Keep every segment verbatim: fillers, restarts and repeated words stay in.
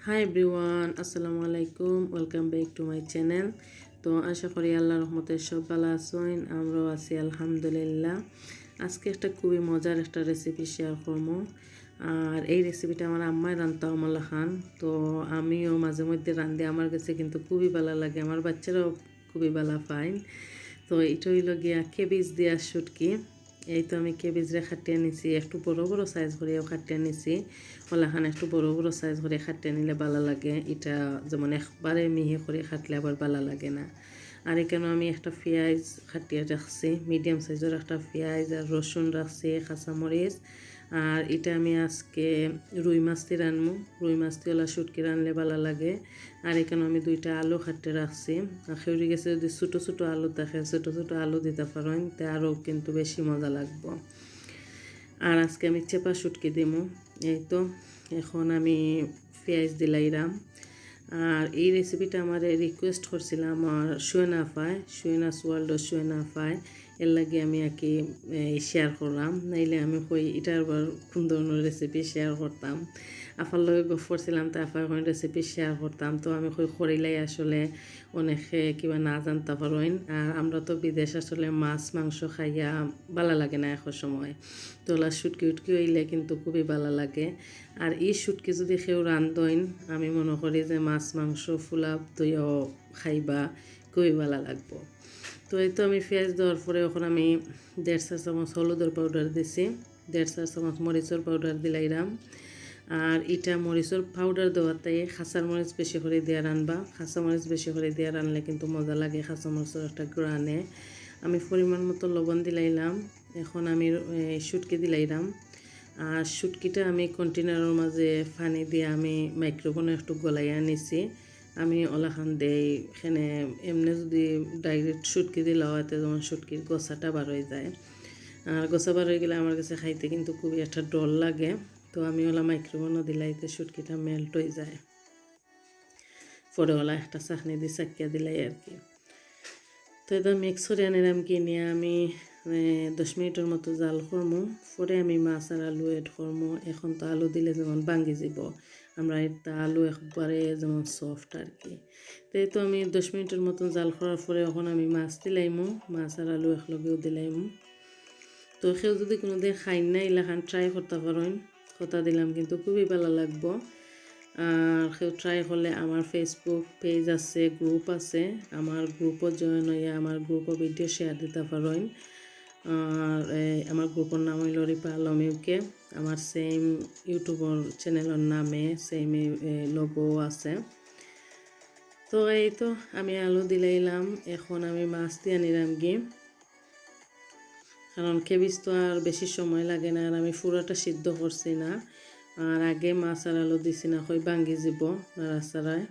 Hi everyone, আসসালামু আলাইকুম, welcome back to my channel। তো আশা করি আল্লাহর রহমতে সব ভালা আছইন, আমরাও আছি আলহামদুলিল্লাহ। আজকে একটা খুবই মজার একটা রেসিপি শেয়ার করমু। আর এই রেসিপিটা আমার আম্মায় রানতা অমলা খান, তো আমিও মাঝে মধ্যে রান্ধি। আমার গেছে কিন্তু খুবই ভালা লাগে, আমার বাচ্চারাও খুবই ভালা পাইন। তো এটা অইলো গিয়া কেবিজ দিয়া শুটকি। এই তো আমি কেবিজরে কাটিয়া নিছি, একটু বড় বড় সাইজ করিয়াও কাটিয়া নিছি। অলাখান একটু বড় বড় সাইজ করিয়া কাটিয়া নিলে ভালা লাগে। এটা যেমন একবারে মিহি করিয়া কাটলে আবার ভালা লাগে না। আর এখানো আমি একটা পিয়াজ কাটিয়া রাখছি, মিডিয়াম সাইজর একটা পিয়াজ, আর রসুন রাখছি, কাঁচামরিচ। আর এটা আমি আজকে রুই মাছ দি রানমু। রুই মাছ দি অলা শুটকি রানলে ভালা লাগে। আর এখানো আমি দুইটা আলু কাটিয়া রাখছি। আর কেউর গেছে যদি ছোট ছোট আলু থাকে, ছোট ছোট আলু দিতা পারইন, তে আরও কিন্তু বেশি মজা লাগবো। আর আজকে আমি চেপা শুটকি দিমু। এই তো এখন আমি পিয়াজ দিলাইরাম। আর এই রেসিপিটা আমারে রিকোয়েস্ট করছিলা আমার সুয়েনা আফায়, সুয়েনাস ওয়ার্ল্ডর সুয়েনা আফায়। এর লাগি আমি আর কি, এ, শেয়ার করলাম, নাইলে আমি কই ইটার আবার কোন ধরনর রেসিপি শেয়ার করতাম। আফার লগে গপ করছিলাম, তে আফায় কইন রেসিপি শেয়ার করতাম, তো আমি কই করিলাই আসলে অনেকে কিবা না জানতা পারইন। আর আমরা তো বিদেশ আসলে মাছ মাংস খাইয়া ভালা লাগে না এখন সময়, তো অলা শুটকি উটকি অইলে কিন্তু খুবই ভালা লাগে। আর এই শুটকি যদি কেউ রান্ধইন, আমি মনে করি যে মাছ মাংস ফুলাব দইও খাইবা, খুবই ভালা লাগবো। তো এই তো আমি পিয়াজ দেওয়ার পরে এখন আমি দেড় চা চামচ হলুদর পাউডার দিছি, দেড় চা চামচ মরিচর পাউডার দিলাইরাম। আর ইটা মরিচর পাউডার দেওয়াতে কাঁচার মরিচ বেশি করি দিয়া রানবা, কাঁচা মরিচ বেশি করি দিয়া রানলে কিন্তু মজা লাগে কাঁচা মরিচর একটা ঘ্রাণে। আমি পরিমাণ মতো লবণ দিলাইলাম। এখন আমি, এ, শুটকি দিলাইরাম। আর শুটকিটা আমি কন্টেনারর মাঝে পানি দিয়া আমি মাইক্রোওভেনো একটু গলাইয়া নিছি। আমি অলাখান দেই, এখানে এমনে যদি ডাইরেক্ট শুটকি দিলা অয়, তে যেমন শুটকির গোসাটা বার অই যায়। আর গোসা বার অই গেলে আমার গেছে খাইতে কিন্তু খুবই একটা ডর লাগে। তো আমি অলা মাইক্রোওভেনো দিলাই, তে শুটকিটা মেল্ট অই যায়। পরে অলা একটা ছাকনি দি ছাকিয়া দিলাই আর কি। তো এটা মিক্স করিয়া নিলাম কি নিয়া আমি, এ, দশ মিনিটর মতো জাল করমু। পরে আমি মাছ আর আলু অ্যাড করমু। এখন তো আলু দিলে যেমন ভাঙ্গি যিবো, আমরার ইটা আলু একবারে যেমন সফট আর কি। তো এই তো আমি দশ মিনিটর মতো জাল করার পরে এখন আমি মাছ দিলাইমু, মাছ আর আলু একলগেও দিলাইমু। তো কেউ যদি কোনোদিন খাইন না, ইলাখান ট্রাই করতা পারইন। কথা দিলাম কিন্তু খুবই ভালা লাগবো। আর কেউ ট্রাই করলে আমার Facebook পেজ আছে, গ্রুপ আছে, আমার গ্রুপো জয়েন অইয়া আমার গ্রুপো ভিডিও শেয়ার দিতা পারইন। আর, এ, আমার গ্রুপর নাম অইলো রিপা আলম ইউকে। আমার সেম ইউটিউবর চ্যানেলর নামে সেম, এ, লোগো আছে। তো এই তো আমি আলু দিলাইলাম, এখন আমি মাছ দিয়া নিলাম গি। কারণ কেবিজ তো আর বেশি সময় লাগে না, আর আমি পুরাটা সিদ্ধ করছি না। আর আগে মাছ আর আলু দিছি না, কই ভাঙ্গি যিবো নাড়াচাড়ায়।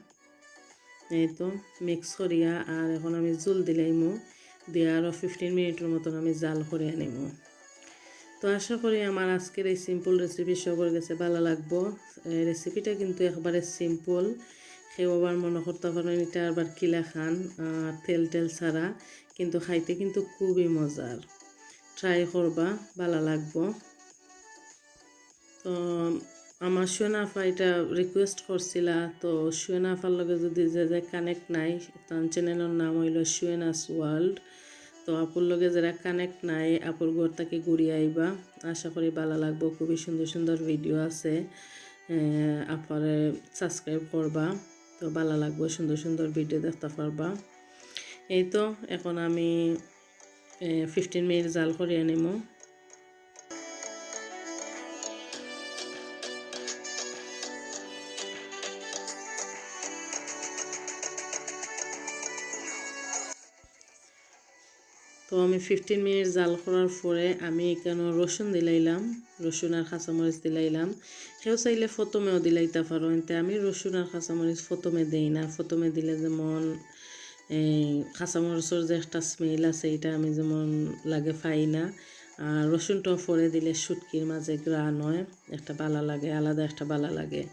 এই তো মিক্স করিয়া আর এখন আমি জুল দিলাইমু, দিয়া আরও ফিফটিন মিনিটর মতন আমি জাল করিয়া নিমু। তো আশা করি আমার আজকের এই সিম্পল রেসিপি সবর গেছে ভালা লাগবো। এই রেসিপিটা কিন্তু একবারে সিম্পল, কেউ আবার মনে করতা পারইন ইটা আবার কিলাখান, আহ, তেল টেল ছাড়া, কিন্তু খাইতে কিন্তু খুবই মজার। ট্রাই করবা, ভালা লাগবো। তো আমার সুয়েনা আফা ইটা রিকোয়েস্ট করছিলা, তো সুয়েনা আফার লগে যদি যে যে কানেক্ট নাই, তান চ্যানেলর নাম অইলো সুয়েনাস ওয়ার্ল্ড। তো আপুর লগে যেরা কানেক্ট নাই, আপুর ঘর থাকি ঘুরি আইবা, আশা করি ভালা লাগবো। খুবই সুন্দর সুন্দর ভিডিও আছে, এ, আফারে সাবস্ক্রাইব করবা, তো ভালা লাগবো, সুন্দর সুন্দর ভিডিও দেখতা পারবা। এই তো এখন আমি, এ, ফিফটিন মিনিট জাল করিয়া নিমু। তো আমি ফিফটিন মিনিট জাল করার পরে আমি এখানো রসুন দিলাইলাম, রসুন আর কাঁচামরিচ দিলাইলাম। কেউ চাইলে প্রথমেও দিলাইতা পারইন, তে আমি রসুন আর কাঁচামরিচ প্রথমে দেই না। প্রথমে দিলে যেমন এই কাঁচামরিচর যে একটা স্মেল আছে, ইটা আমি যেমন লাগে পাই না। আর রসুনটাও পরে দিলে শুটকির মাঝে ঘ্রাণ অয়, একটা ভালা লাগে, আলাদা একটা ভালা লাগে।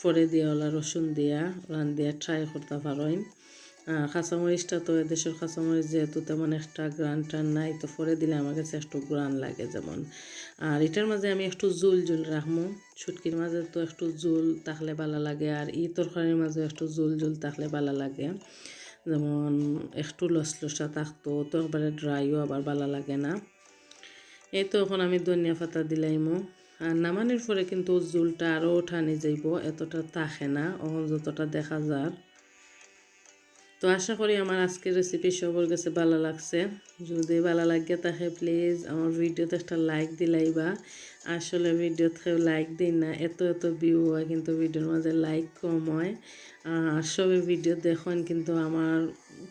পরে দিয়া অলা রসুন দিয়া রান্দিয়া ট্রাই করতা পারইন। আর কাঁচামরিচটা তো এদেশর কাঁচামরিচ যেহেতু তেমন একটা ঘ্রাণ টান নাই, তো পরে দিলে আমার কাছে একটু ঘ্রাণ লাগে যেমন। আর এটার মাঝে আমি একটু ঝুল ঝুল রাখমু। শুটকির মাঝে তো একটু ঝুল থাকলে ভালা লাগে, আর ই তরকারির মাঝে একটু ঝুল ঝুল থাকলে ভালা লাগে। যেমন একটু লসলসা থাকতো, তো একবারে ড্রাইও আবার ভালা লাগে না। এই তো এখন আমি ধনিয়া পাতা দিলাইমু। আর নামানির পরে কিন্তু ঝুলটা আরও টানি যাইবো, এতটা থাকে না, এখন যতটা দেখা যার। তো আশা করি আমার আজকের রেসিপি সবর কাছে ভালা লাগছে। যদি ভালা লাগে থাকে, প্লিজ আমার ভিডিওতে একটা লাইক দিলাইবা। আসলে ভিডিওত কেউ লাইক দেই না, এত এত ভিউ হয় কিন্তু ভিডিওর মাঝে লাইক কম হয়। আর সবে ভিডিও দেখইন কিন্তু আমার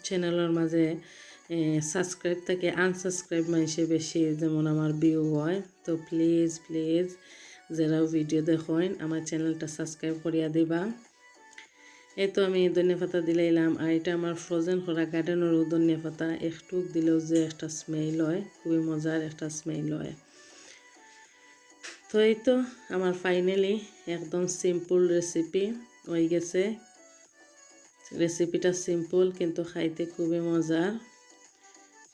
চ্যানেলর মাঝে সাবস্ক্রাইব থাকে, আনসাবস্ক্রাইব মানুষে বেশি যেমন আমার ভিউ হয়। তো প্লিজ প্লিজ যারা ভিডিও দেখইন আমার চ্যানেলটা সাবস্ক্রাইব করিয়া দিবা। এই তো আমি ধনিয়া পাতা দিলাইলাম, আর এটা আমার ফ্রোজেন করা গার্ডেনরও ধনিয়া পাতা। একটুক দিলেও যে একটা স্মেল হয়, খুবই মজার একটা স্মেল হয়। তো এই তো আমার ফাইনালি একদম সিম্পল রেসিপি হয়ে গেছে। রেসিপিটা সিম্পল কিন্তু খাইতে খুবই মজার।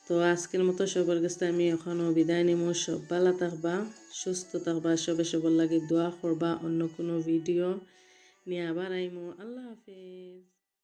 তো আজকের মতো সবার কাছে আমি এখনও বিদায় নিমু। সব ভালা থাকবা, সুস্থ থাকবা, সবে সবার লাগি দোয়া করবা। অন্য কোনো ভিডিও নিয়ে আবার আইমু। আল্লাহ হাফেজ।